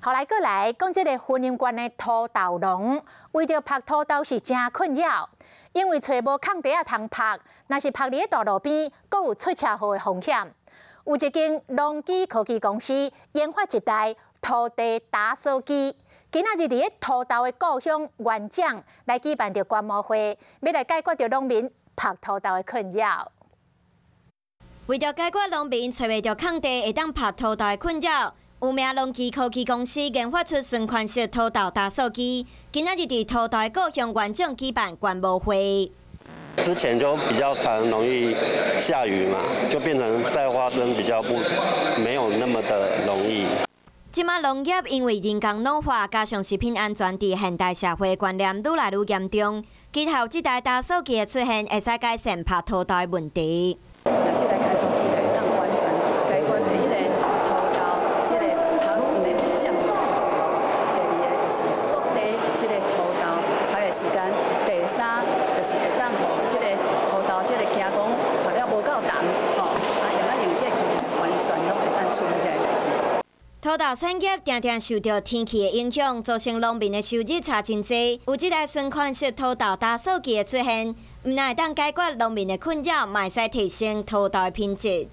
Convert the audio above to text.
後來閣來講，這個雲林縣的土豆農，為著曝土豆是誠困擾，因為揣無空地仔通曝，若是曝佇咧大路邊，閣有出車禍的風險。有一間農機科技公司研發一台土地打掃機，今仔日佇咧土豆的故鄉元長來舉辦著觀摩會，欲來解決著農民曝土豆的困擾。為著解決農民揣袂著空地會當曝土豆的困擾，有名農機科技公司研發出循環式土豆打掃機，今仔日佇土豆的故鄉元長舉辦觀摩會。之前就比較常容易下雨嘛，就變成曬花生比較不沒有那麼的容易。這馬農業因為人工老化，加上食品安全，佇現代社會觀念愈來愈嚴重。其後這台打掃機的出現，會使改善曝土豆的問題。那這台開掃機就會當完全解決第一個土豆這個曝毋免去佔用道路，第二個就是縮短這個土豆曝的時間，第三就是會當予這個土豆這個驚講曝了無夠澹吼，啊用咱用這個機械完全攏會當處理這个代誌。土豆產業定定受著天氣的影響，造成農民的收入差真濟。有這台循環式土豆打掃機的出現，毋但會當解決農民的困擾，嘛會使提升土豆的品質。